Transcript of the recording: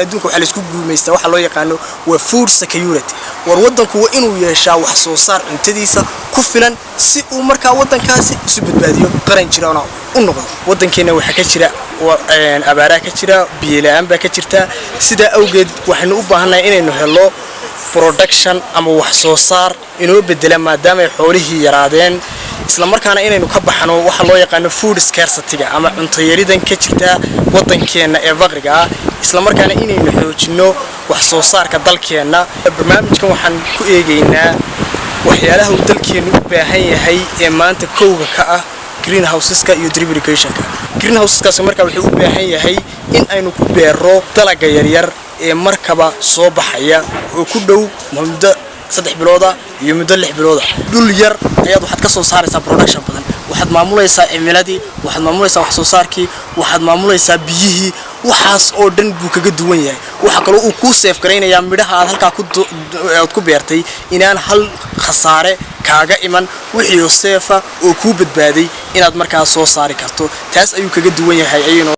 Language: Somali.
Adduunka waxaa laisku guumaystaa waxa loo yaqaano waa food security. War waddanku waa inuu yeeshaa wax soo saar cuntadiisa ku filan, si uu markaa waddankaasi isu badbaadiyo, qaran jirana u noqdo. Waddankeenna waxaa ka jira abaaraa ka jira, biyo la-aan baa ka jirta. Sidaa awgeed waxaynu u baahannahay inaynu helo production ama wax soo saar inoo bedela, maadaama ay xoolihii yaraadeen, isla markaana inaynu ka baxno waxa loo yaqaano food scarcity-ga ama cuntayaridan ka jirta waddankeenna ee faqriga ah, isla markaana inaynu xoojinno wax soo saarka dalkeenna. Barnaamijkan waxaan ku eegaynaa waxyaalaha uu dalkeennu u baahan yahay ee maanta kowga ka ah greenhouseska iyo drip irrigationka. Greenhouseskaasi markaa wuxuu u baahan yahay in aynu ku beero dalaga yaryar ee markaba soo baxaya oo ku dhow muddo 3 bilooda iyo muddo 6 bilooda. Dhul yar ayaad waxaad ka soo saaraysaa production badan. Waxaad maamulaysaa cimiladii, waxaad maamulaysaa wax soo saarkii, waxaad maamulaysaa biyihii. Waxaas oo dhan buu kaga duwan yahay. Waxa kaloo uu kuu save garaynayaa midhaha aad halkaa aad ku beertay, inaan hal khasaare kaaga iman, wixii safe ah oo kuu badbaaday inaad markaa soo saari karto. Taas ayuu kaga duwan yahay ayaynu.